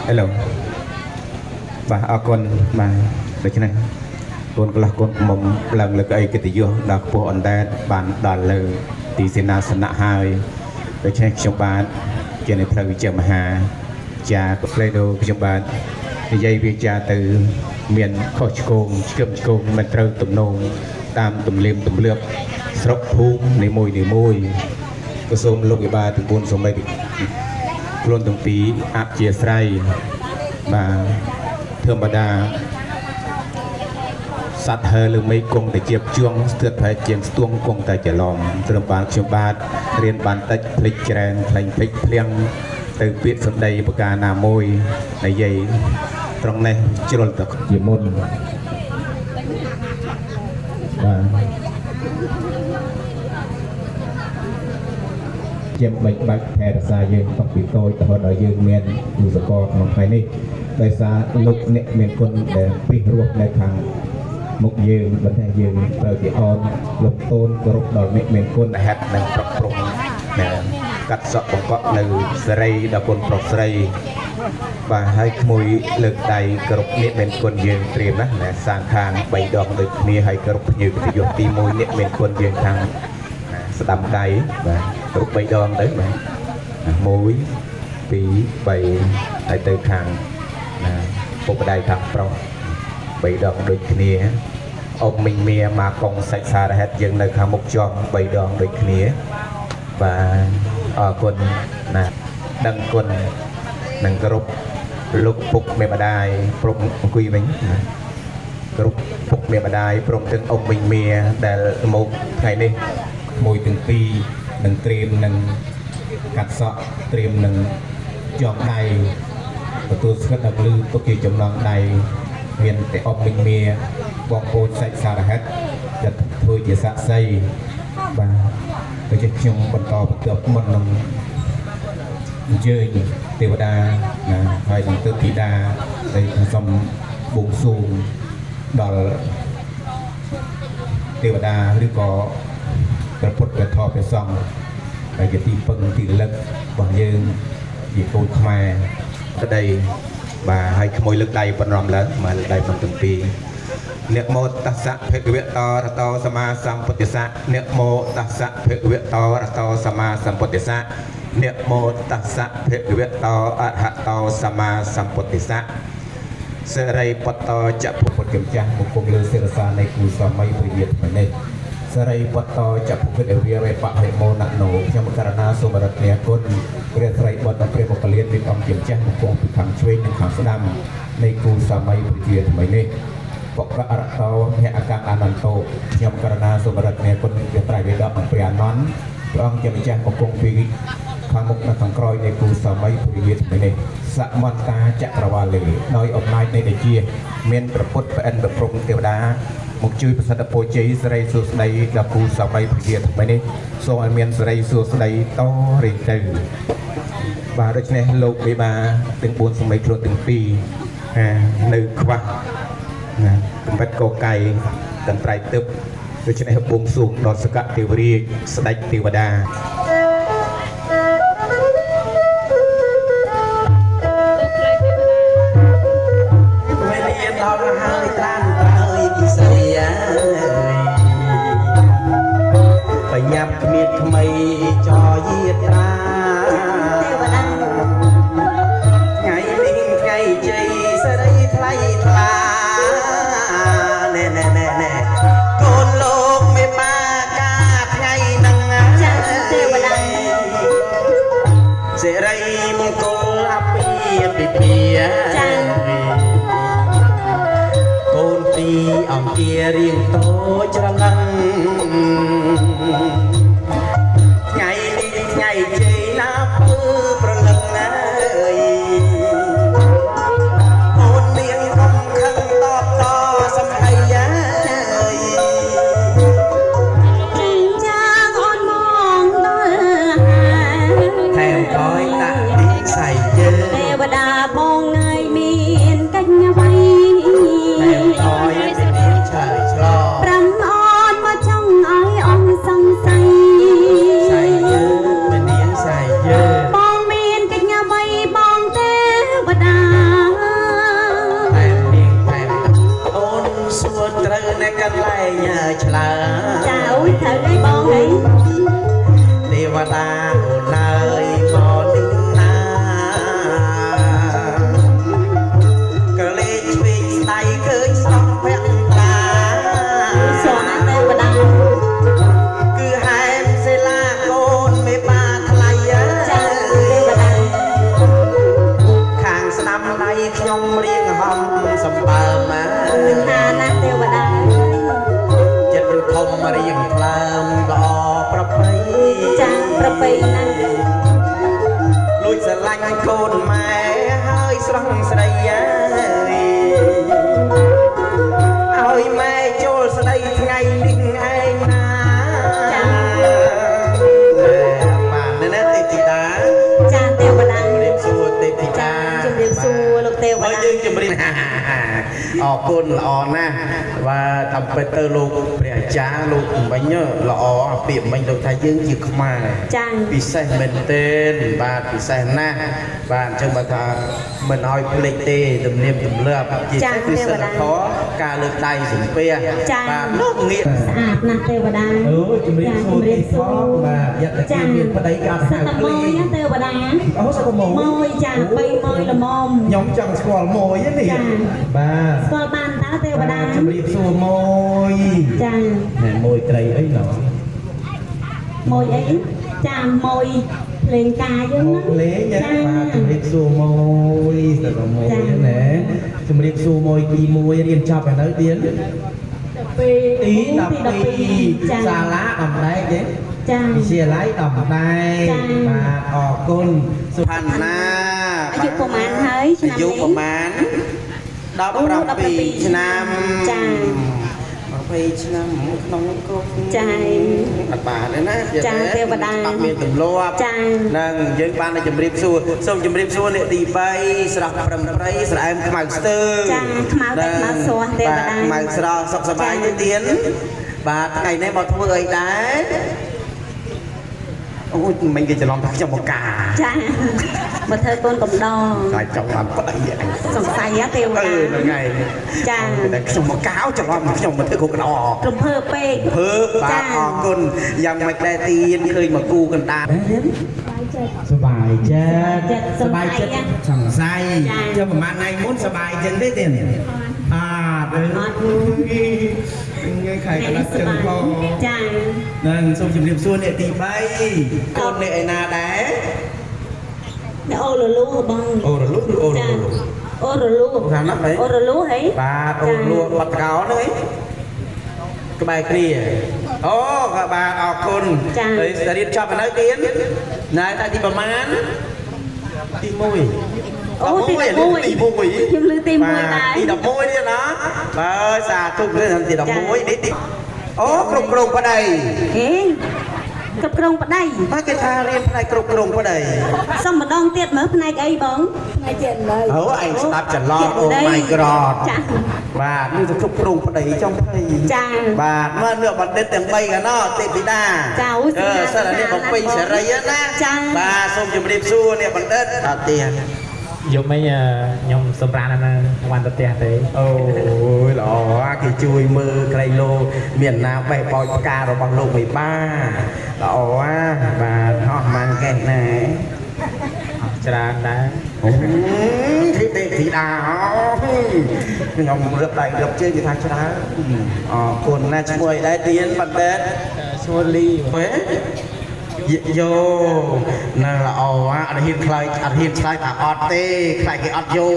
Hello បាទអរគុណបាទដូច្នេះកូនកន្លះកូនមុំឡើងលើកអីកិត្តិយសដល់ខ្ពស់អណ្ដែតបានដល់លើទីសេនាសនៈហើយដូច្នេះខ្ញុំបាទជានៃផ្លូវវិជ្ជាមហាចាកផ្លេដូខ្ញុំបាទនិយាយវាចាទៅមានខុសឆ្គងឆ្គឹមឆ្គងមិនត្រូវទំនងតាមទំលៀមទម្លាប់ស្រុកភូមិនីមួយនីមួយក៏សូមលោកវិបាលទាំង4សូមឲ្យខ្លួនទាំងពីរអធិស្ឋានបាទធម្មតាសត្វហើលើមេឃគង់តែជាជួងស្ទើរប្រែជាងស្ទួងគង់តែច្រឡំត្រឹមបានខ្ញុំបាទរៀនបានតិចភ្លេចច្រើនខ្លែងភ្លេចភ្លៀងទៅពាក្យសម្ដីប្រការណាមួយនិយាយត្រង់នេះជ្រុលទៅជាមុនបាទជាបាច់បាច់ថែរក្សាយើងតាំងពីតូចរហូតដល់យើងមានឧបករណ៍ក្នុងថ្ងៃនេះដោយសារលោកអ្នកមានគុណដែលពិរស់នៅខាងមុខយើងប៉ុន្តែយើងត្រូវជាអនលោកតូនគោរពដល់អ្នកមានគុណហេតុនិងប្រកព្រំណាកាត់សក់បង្កក់នៅសេរីដល់គុណប្រុសស្រីបាទហើយក្មួយលើកដៃគោរពអ្នកមានគុណយើងត្រៀមណាណាសាងខាង3ដងដូចគ្នាហើយគោរពភ្ញៀវកិត្តិយសទី1អ្នកមានគុណយើងខាងស្ដាំដៃបាទគោរព3ដងទៅបាទ1 2 3ហើយទៅខាងណាពុកម្ដាយខាងប្រុស3ដងដូចគ្នាអុកមីងមៀមកកងសាច់សារហេតុយើងនៅខាងមុខជាប់3ដងដូចគ្នាបាទអរគុណណាដឹងគុណនិងគោរពលោកពុកមេម្ដាយព្រមអង្គុយវិញណាគោរពពុកមេម្ដាយព្រមទាំងអុកមីងមៀដែលមកថ្ងៃនេះមួយទាំងពីរនឹងត្រៀមនឹងកាត់សក់ត្រៀមនឹងចងដៃទទួលស្គាល់ដល់លឺទុកជាចំណងដៃមានតែអុកមីងមៀបងប្អូនសាច់សារហេតុจะធ្វើជាសាក្សីបាទដូច្នេះខ្ញុំបន្តបន្ទាប់មុននឹងអញ្ជើញទេវតាណាហើយនឹងទិធីតាដែលសូមបួងសួងដល់ទេវតាឬក៏ព្រះពុទ្ធព្រះធម៌ព្រះសង្ឃដែលជាទីពឹងទីរលឹករបស់យើងជាកូនខ្មែរក្តីបាទហើយក្មួយលើកដៃបណ្រំឡើងមកលើកដៃបណ្ទាំងពីរនមោតស្សៈភគវៈតរតោសម្មាសម្ពុទ្ធស្សៈនមោតស្សៈភគវៈតរតោសម្មាសម្ពុទ្ធស្សៈនមោតស្សៈភគវៈតោអរហតោសម្មាសម្ពុទ្ធស្សៈសិរីបតោចពុទ្ធកម្ចាស់មកគង់លើសិរសានៃគូសម័យព្រះយាថ្មីនេះសិរីបតោចពុទ្ធវិរេបហិមោនណោខ្ញុំករណាសូមរតនាគុណព្រះស្រីបុត្រព្រះបុគ្គលានមានអង្គជាម្ចាស់មកគង់ពីខាងឆ្វេងនិងខាងស្ដាំនៃគូសម័យព្រះយាថ្មីនេះបកអរតោហេអកអនន្តោខ្ញុំករណាសូមរតនាគុណព្រះត្រៃបិដកនិងព្រះអនន្តព្រះអង្គជាម្ចាស់មកគង់ពីខាងមុខនិងខាងក្រោយនៃគូសម័យព្រះយាថ្មីនេះសមន្តាចក្រវាលេដោយអំណាចនៃតិជាមានព្រះពុទ្ធព្រះឥន្ទព្រះព្រហ្មទេវតាមកជួយប្រសិទ្ធពរជ័យសិរីសួស្តីដល់គូសម័យព្រះយាថ្មីនេះសូមឲ្យមានសិរីសួស្តីតរៀងទៅបាទដូច្នេះលោកមេបាទាំង4សម័យខ្លួនទាំងពីរនៅខ្វះណាកំបិតកកៃកន្ត្រៃទឹកដូច្នេះបួងសួងដល់សកទេវរាជស្ដេចទេវតា វេលាដល់ហើយត្រានត្រើយពីស្រីអើយបញ្ញាប់គ្មានថ្មីចយាត្រា ទេវតា ថ្ងៃនេះថ្ងៃជ័យសេរីថ្លៃថ្លាណែណែណែណែកូនលោកមេបាកាថ្ងៃហ្នឹង ចាទេវតា សេរីមង្គលអភិពិពា ចា កូនពីអង្គារៀងតូចច្រឡឹងថ្ងៃនេះថ្ងៃជ័យណាពើប្រលឹងអើយអូននាងកុំខឹងតបតសំអីអើយ ចាអូនមងដល់ហើយ ថែមក្រោយដាក់និស័យយើង ទេវតាបងអើយ ដៃខ្ញុំរៀងហំសម្បើម មិនថាណាស់ទេវតា ចិត្តឬធំរៀងថ្លើមល្អប្រពៃ ចាប្រពៃណាស់ លួចស្រឡាញ់កូនម៉ែហើយស្រស់ស្រីអើយឲ្យម៉ែចូលស្ដីថ្ងៃនេះឯងណា ចា បាទនេះណាទេពធីតា ចាទេវតា ជំរាបសួរទេពធីតា ជំរាបសួរលោកទេវ ហើយ តា យើងជំរាប អរគុណល្អណាស់បាទតាមពិតទៅលោកព្រះអាចារ្យលោកមិញល្អពាក្យមិញលោកថាយើងជាខ្មែរ ចា ពិសេសមែនទែនបាទពិសេសណាស់បាទអញ្ចឹងបើថាមិនឲ្យភ្លេចទេទំនៀមទម្លាប់ជាពិសេសគឺសិលធម៌ការលើកដៃសំពះបាទលោកងាក ស្អាតណាស់ទេវតា អូជំរាបសួរ ជំរាបសួរ ទីផងបាទយត្តគាមានប្តីក៏អត់ហៅ សិត ភ្លេ មួយ ង ណាទេវតា អូសកមួយ មួយចា3មួយល្មម ខ្ញុំចង់ស្គាល់មួយនេះ ចា បាទ ស្គាល់បានតើទេវតា ជំរាបសួរមួយ ចា ណែមួយត្រីអីណោ មួយអីចាមួយភ្លេងការយើង មួយ ហ្នឹង ភ្លេងណាបាទជំរាបសួរមួយសកមួយណាជំរាបសួរមួយទី1រៀនចប់ឥឡូវទៀត ទី ទី 12ចា 12សាលាដំដែកទេ ចា វិទ្យាល័យដំដែក ចា បាទអរគុណសូម ផាន់ណា អាយុប្រហែលហើយ អា ឆ្នាំនេះ យុប្រមាណ17ឆ្នាំ ចា 20ឆ្នាំក្នុងគុក ចា អត់បានទេណា ចាទេវតា អត់មានទម្លាប់ ចា នឹងយើងបានតែជម្រាបសួរសូមជម្រាបសួរអ្នកទី3ស្រស់ប្រឹមព្រៃស្រអែមខ្មៅស្ទើ ចាខ្មៅតែខ្មៅស្រស់ទេវតា បាទខ្មៅស្រស់សុខសប្បាយទេទៀនបាទថ្ងៃនេះមកធ្វើអីដែរអូយមិញគេច្រឡំថាខ្ញុំមកការ ចាមកធ្វើកូនកំដរ តែចង់បានប្តីអញ សង្ស័យហ៎ទេវ អឺ តា ហ្នឹងហើយ ចា តែខ្ញុំមកកៅច្រឡំខ្ញុំមកធ្វើគុកកណ្ដ រំភើបពេក ភើបបាទ ចា អរគុណយ៉ាងម៉េចដែរទៀនឃើញមកគូកណ្ដាល សប្បាយចិត្ត សប្បាយចិត្ត សង្ស័យ ចា ចុះប្រហែលថ្ងៃមុនសប្បាយចឹងទេទៀតអត់ អត់ ថ្ងៃខែកណ្ដាលចឹងផង ចា នឹងសូមជម្រាបសួរអ្នកទី3កូនអ្នកឯណាដែរ អ្នកអូរលូបង អូរលុះឬអូរ ចា លុះ អូរលូ ខាងណាហី អូរលូហី បាទអូរលុះបាត់កោហ្នឹងហីក្បែរគ្នាអូក៏បាទអរគុណហើយរៀនចប់ឥឡូវទៀនណែតែទីប្រមាណទី1 អូទី11 ទី1 ខ្ញុំលើទី1ដែរ ទី11នេះណាបាទសាធុនេះទី11នេះទីអូគ្រប់គ្រងប្តី ហេគ្រប់គ្រងប្តី បាទគេថារៀនផ្នែកគ្រប់គ្រងប្តី សុំម្ដងទៀតមើលផ្នែកអីបងផ្នែកជាណី អូឯងស្ដាប់ច្រឡំអូ my god ចា បាទនេះទៅគ្រប់គ្រងប្តីចង់ភ័យ ចា បាទមើលនេះបណ្ឌិតទាំង3កាណោទេពធីតា ចាអូ អឺសិលនេះបំពេញសេរីណា ចា បាទសូមជម្រាបសួរនេះបណ្ឌិតអត់ទៀត យប់មិញខ្ញុំសម្រាននៅវ៉ាន់ទៅផ្ទះទេ អូយល្អគេជួយមើលក្រៃលោមានណាបេះបោចផ្ការបស់លោកមេបាល្អបាទហោះម៉ានកេះណា អស់ច្រើនដែរ អូធីទេធីតាខ្ញុំរឹបដៃរឹបជើងគេថាច្រើនអរគុណណាស់ឈ្មោះអីដែរទៀនបណ្ឌិត ឈ្មោះលី ហេយោនៅល្អអត់ហ៊ានខ្លាចអត់ហ៊ានឆ្លើយថាអត់ទេខ្លាចគេអត់យោ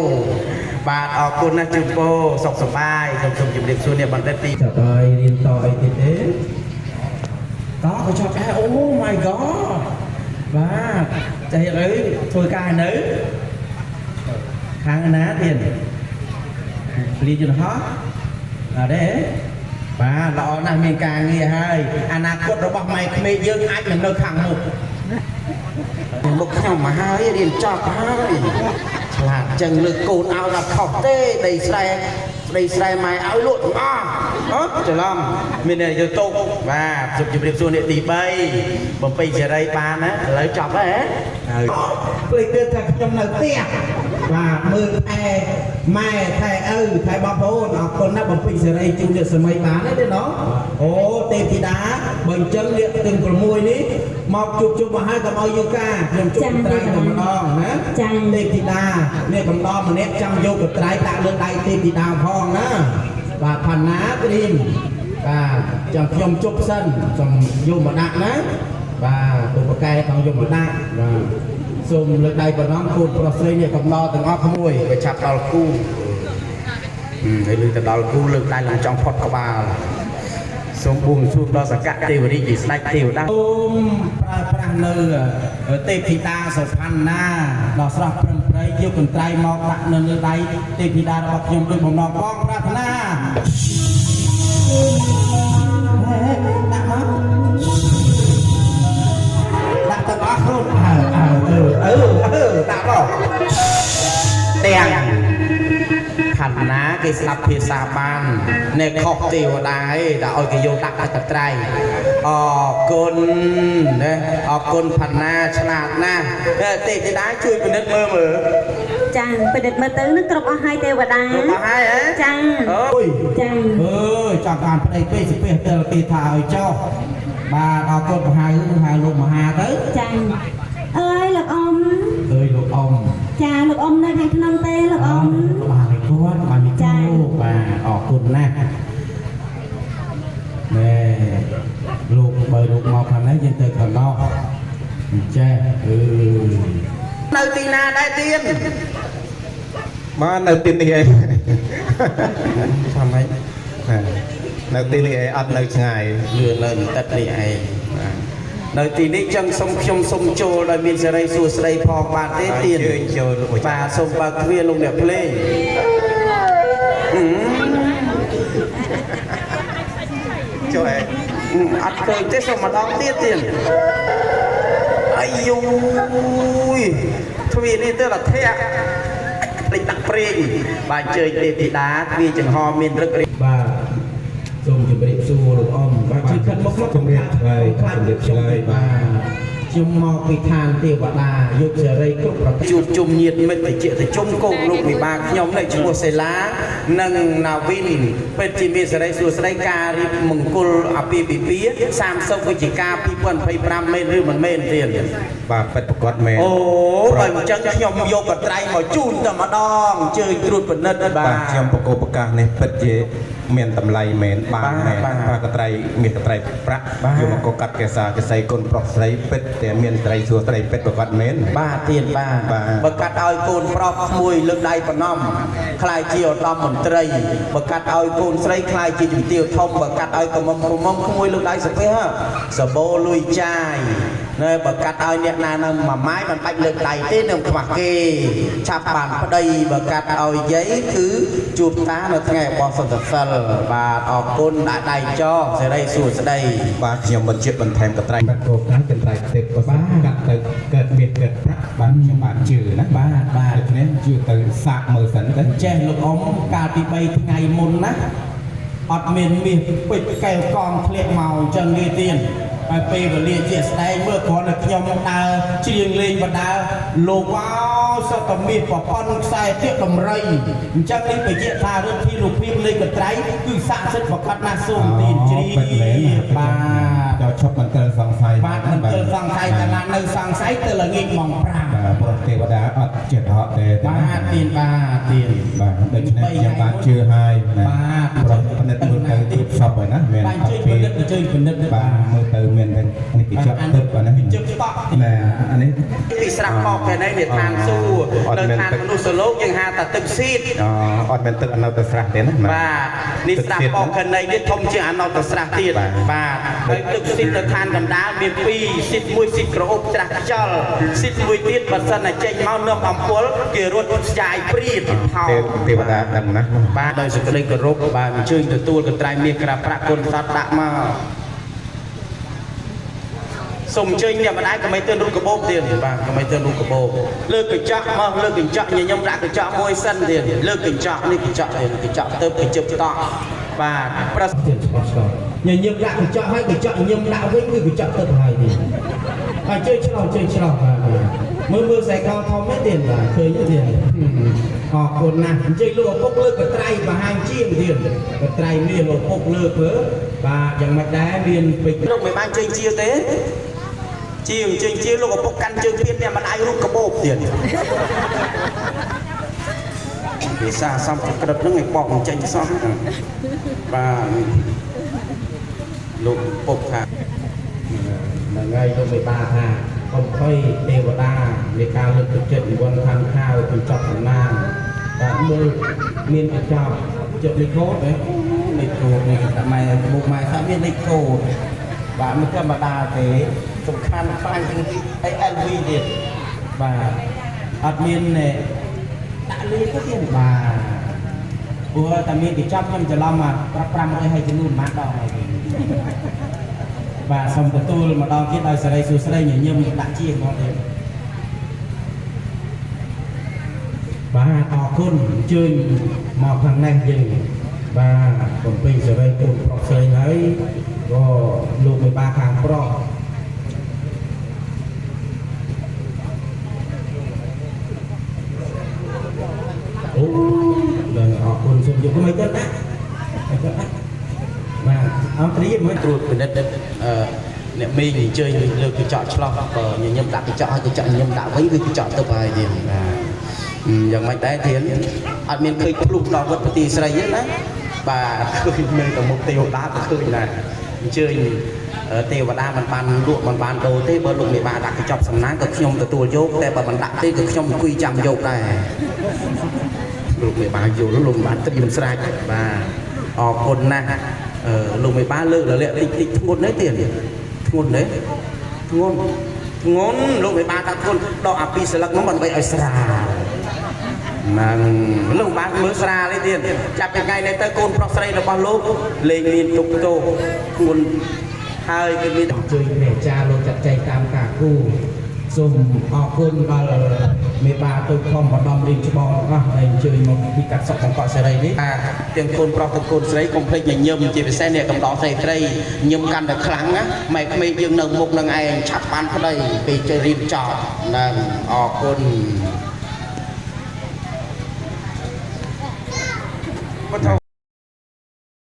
បាទអរគុណណាស់ជូនពរសុខសប្បាយសូមសូមជម្រាបសួរអ្នកបណ្ឌិតទី ចប់ហើយរៀនតអីទៀតទេតក៏ចប់ដែរអូ my god បាទចេះឥឡូវធ្វើការនៅខាងណាទៀតព្រាយន្តហោះអត់ទេបាទល្អណាស់មានការងារហើយអនាគតរបស់ម៉ែក្មេកយើងអាចនឹងនៅខាងមុខ មុខខ្ញុំមកហើយរៀនចប់ហើយឆ្លាតចឹងលើកកូនឲ្យដល់ខុសទេដីស្រែដីស្រែម៉ែឲ្យលក់ទាំងអស់ហ៎ច្រឡំមានអ្នកយកទុកបាទជម្រាបសួរអ្នកទី3បំពេញសេរីបានណាឥឡូវចប់ហើយហ៎ ហើយភ្លេចទៀតថាខ្ញុំនៅផ្ទះបាទមើលថែម៉ែថែឪថែបងប្អូនអរគុណណាស់បំពេញសេរីជូនអ្នកសម័យបានទេណោះអូទេពធីតាបើអញ្ចឹងលាកទាំង6នេះមកជួបជុំមកហើយកុំឲ្យយូរការខ្ញុំជួបត្រៃតែម្ដងណា ចា ទេពធីតានេះកំដរម្នាក់ចាំយកកត្រៃដាក់លើដៃទេពធីតាផងណាបាទផាណាគ្រីមបាទចាំខ្ញុំជប់សិនសូមយកមកដាក់ណាបាទឧបកែផងយកមកដាក់បាទ សូមលើកដៃប្រណម្យកូនប្រុសស្រីនេះកំណត់ទាំងអស់ក្មួយ បើឆាប់ដល់គូហើយលើទៅដល់គូលើកដៃឡើងចង់ផុតក្បាលសូមបួងសួងដល់សកទេវរាជជាស្ដេចទេវតា សូមប្រើប្រាស់នៅទេពធីតាសុផាន់ណាដ៏ស្រស់ព្រឹមព្រៃយកកន្ត្រៃមកដាក់នៅលើដៃទេពធីតារបស់ខ្ញុំដោយបំណងបងប្រាថ្នាហេដាក់មកដាក់ទាំងអស់ខ្លួនអើអើអឺអឺអឺដាក់មក ទាំងឋានណាគេស្ដាប់ភាសាបាននៅខុសទេវតាឯងដល់ឲ្យគេយកដាក់ដាក់កត្រៃអរគុណណាអរគុណផាណាឆ្លាតណាស់ទេពធីតាជួយពិនិត្យមើលមើល ចាពិនិត្យមើលទៅនឹងគ្រប់អស់ហើយទេវតា គ្រប់អស់ហើយហ៎ ចា អូ អុយ ចា អើយចង់បានប្តីពេកសិពេះទិលគេថាឲ្យចោះបាទអរគុណមហាហៅលោកមហាទៅ ចាអើយលោកអ៊ំ អើយលោកអ៊ំ ចាលោកអ៊ំនៅខាងក្នុងទេលោកអ៊ំ លោកមហាឲ្យគាត់បានមី ចា គ្រូបាទអរគុណណាស់ណែលោកបើលោកមកខាងនេះយើងទៅខាងនោះអញ្ចេះអឺ នៅទីណាដែរទៀន បាទនៅទីនេះឯង ធ្វើម៉េច នៅទីនេះឯងអត់នៅឆ្ងាយ លឿននៅបន្តិចនេះឯងបាទនៅទីនេះចឹងសូមខ្ញុំសូមចូលដោយមានសេរីសួស្តីផងបាទទេទៀន អញ្ជើញចូលលោកម្ចាស់ បាទសូមបើកទ្វារលោកអ្នកភ្លេងហឹម ចូលឯង អត់ឃើញទេសូមម្ដងទៀតទៀនអាយូយទ្វារនេះទៅលធៈភ្លេចដាក់ព្រេងបាទអញ្ជើញទេពធីតាទ្វារចង្ហមានរឹករា បាទសូមជម្រាបសួរលោកអ៊ំបាទជួយខិតមក ជំរាបឆ្លើយជំរាបឆ្លើយ បាទខ្ញុំមកពីឋានទេវតាយុគសេរីគ្រប់ប្រទេស ជួបជុំញាតិមិត្តតិចតិជុំកូនលោកវិបាកខ្ញុំនេះឈ្មោះសេឡានិងណាវិនពិតជាមានសេរីសួស្តីការរៀបមង្គលអាពាហ៍ពិពាហ៍30វិច្ឆិកា2025មែនឬមិនមែនទៀត បាទពិតប្រកបមែន អូបើអញ្ចឹងខ្ញុំយកកត្រៃមកជូនតែម្ដងអញ្ជើញត្រួតពិនិត្យបាទ បាទខ្ញុំប្រកបប្រកាសនេះពិតជាមានតម្លៃមែនបានមែន បាទ បាទកត្រៃមាសកត្រៃប្រាក់ បាទ យកមកកកាត់កេសាកសីគុណប្រុសស្រីពិតតែមានស្រីសួស្រីពិតប្រកបមែន បាទទៀតបាទ បាទ បើកាត់ឲ្យកូនប្រុសក្មួយលើកដៃប្រណម្យក្លាយជាឧត្តមមន្ត្រីបើកាត់ឲ្យកូនស្រីក្លាយជាជំទាវធំបើកាត់ឲ្យកមុំក្រមុំក្មួយលើកដៃសាពះសបោលុយចាយណែបើកាត់ឲ្យអ្នកណានៅមួយម៉ាយមិនបាច់លើកដៃទេនឹងខ្វះគេឆាប់បានប្តីបើកាត់ឲ្យយាយគឺជួបតានៅថ្ងៃរបស់សន្តិសិលបាទអរគុណដាក់ដៃចោសេរីសួស្តី បាទខ្ញុំបញ្ជាក់បន្ថែមកត្រៃបាទគោកាយកត្រៃទេពក៏បាទកាត់ទៅកើតមាសកើតប្រាក់បាទខ្ញុំបាទជឿណា បាទបាទ ដូច្នេះជឿទៅសាកមើលសិនទៅ ចេះលោកអ៊ំកាលពី3ថ្ងៃមុនណាអត់មានមាសពេជ្រកែវកងធ្លាក់មកអញ្ចឹងទេទៀនហើយពេលវេលាជាស្ដែងមើលគ្រាន់តែខ្ញុំដើរច្រៀងលេងបដើលោកវោសតតែមាសប្រព័ន្ធខ្សែទៀតដំរីអញ្ចឹងនេះបញ្ជាក់ថាឫទ្ធានុភាពនៃកត្រៃគឺស័ក្តិសិទ្ធិប្រកបណាស់សូមទៀនជ្រា ពិតមែនណា បបាទ ចូលឈប់មន្ទិលសង្ស័យ បាទមន្ទិលសង្ស័យកាលណានៅសង្ស័យទៅល្ងាចម៉ោង5 បាទព្រោះទេវតាអត់ចិត្តហក់ទេ បាទទៀនបាទទៀន បាទដូច្នេះខ្ញុំបាទជឿហើយណា បាទ ព្រោះពិនិត្យមើលទៅគ្រប់សពហើយណាមាន បាទអញ្ជើញពិនិត្យអញ្ជើញពិនិត្យ បាទមើលទៅមាននេះគេជាប់ទឹកបាទណា គេជាប់តក់ ណែអានេះ ពីស្រះកកែនេះឋានសួគ៌ អត់ នៅឋាន មានទឹក មនុស្សលោកយើងហៅថាទឹកស៊ីត អអត់មានទឹកអនុត្តស្រះទេណា បាទនេះស្រះកកែនេះនេះធំជាងអនុត្តស្រះទៀត បាទ បាទហើយទឹកស៊ីតនៅឋានកណ្ដាលមានពីរស៊ីតមួយស៊ីតក្រអូបច្រាស់ខ្យល់ស៊ីតមួយទៀតបើសិនតែចេញមកនឹមអំពុលគេរត់ស្ចាយព្រាតថោ ទេទេវតាដឹងណាស់ បាទដោយសេចក្តីគោរពបាទអញ្ជើញទទួលកន្ត្រៃមាសក្រាប្រាក់គុណសត្វដាក់មកសូមអញ្ជើញអ្នកម្ដាយកុំឲ្យទឿនរូបកាបូបទៀតបាទកុំឲ្យទឿនរូបកាបូបលើកកញ្ចក់មកលើកកញ្ចក់ញញឹមដាក់កញ្ចក់មួយសិនទៀតលើកកញ្ចក់នេះកញ្ចក់ទៀតកញ្ចក់ទៅកញ្ជឹបតក់បាទប្រសិ ទៀតឆ្លោះឆ្លោះញញឹមដាក់កញ្ចក់ហើយកញ្ចក់ញឹមដាក់វិញគឺកញ្ចក់ទឹកហើយទៀតហើយជើឆ្លោះជើឆ្លោះបាទមើលមើលខ្សែកធំទេទៀតបាទឃើញទេទៀតអរគុណណាស់អញ្ជើញលោកឪពុកលើកកត្រៃបង្ហាញជាងទៀតកត្រៃមាសលោកឪពុកលើកមើលបាទយ៉ាងម៉េចដែរមានពេជ្រ លោកមិនបានជើងជាទេជាអញ្ជើញជាលោកឪពុកកាន់ជើងពៀនអ្នកម្ដាយរូបកាបូបទៀតភាសាសំស្ក្រឹតហ្នឹងឯងបកមិនចេញសោះបាទលោកឪពុកថា ហ្នឹងហើយលោកមេបាថា កុំភ័យទេវតានៃការលើកទឹកចិត្តនិវត្តន៍ខាងខាវកញ្ចប់តំណាងបាទមើលមានកញ្ចប់ចិត្តលេខកូដទេលេខកូដនេះតែម៉ែមុខម៉ែថាមានលេខកូដបាទមិនធម្មតាទេសំខាន់ខ្លាំងជាង ALV ទៀតបាទអត់មានដាក់លេខទៅទៀតបាទព្រោះតែមានកញ្ចប់ខ្ញុំច្រឡំមកប្រាប់500ហើយចំនួនប៉ុន្មានដងហើយទេបាទសូមទទួលម្ដងទៀតដោយសេរីសួស្តីញញឹមដាក់ជាងមកទៀតបាទអរគុណអញ្ជើញមកខាងនេះយើងបាទបំពេញសេរីកូនប្រុសស្រីហើយក៏លោកមេបាខាងប្រុសអូដល់អរគុណសូមយកមិនទៅណាមិនទៅណាបាទអមត្រៀមមើល ត្រួតពិនិត្យអឺអ្នកមីងអញ្ជើញលើកកញ្ចក់ឆ្លោះបើញញឹមដាក់កញ្ចក់ហើយកញ្ចក់ញញឹមដាក់វិញគឺកញ្ចក់ទៅហើយទៀតបាទយ៉ាងម៉េចដែរធានអត់មានឃើញភ្លុះដល់វត្តពទីស្រីទេណាបាទឃើញនៅតែមុខទេវតាក៏ឃើញដែរអញ្ជើញទេវតាមិនបានលក់មិនបានដូរទេបើលោកមេបាដាក់កញ្ចប់សំណាងក៏ខ្ញុំទទួលយកតែបើមិនដាក់ទេក៏ខ្ញុំអង្គុយចាំយកដែរលោកមេបាយល់លោកបានត្រៀមស្រេចបាទអរគុណណាស់អឺលោកមេបាលើកលលាកតិចតិចធ្ងន់ទេទៀតធ្ងន់ទេធ្ងន់ធ្ងន់លោកមេបាថាធ្ងន់ដកអាពីស្លឹកនោះដើម្បីឲ្យស្រាលហ្នឹងលោកបានមើលស្រាលទេទៀតចាប់ពីថ្ងៃនេះទៅកូនប្រុសស្រីរបស់លោកលែងមានទុកទោសធ្ងន់ហើយគឺមាន អញ្ជើញព្រះអាចារ្យលោកចាត់ចែងតាមការគូសូមអរគុណដល់មេបាទុយខំឧត្តមរៀមច្បងទាំងអស់ដែលអញ្ជើញមកពីកាត់សុកបង្កក់សេរីនេះ បាទទាំងកូនប្រុសទាំងកូនស្រីកុំភ្លេចញញឹមជាពិសេសអ្នកកំដរស្រីត្រីញឹមកាន់តែខ្លាំងណាម៉ែក្មេកយើងនៅមុខនឹងឯងឆាប់បានប្តីពេលចេះរៀបចប់ហ្នឹងអរគុណ វត្ថុ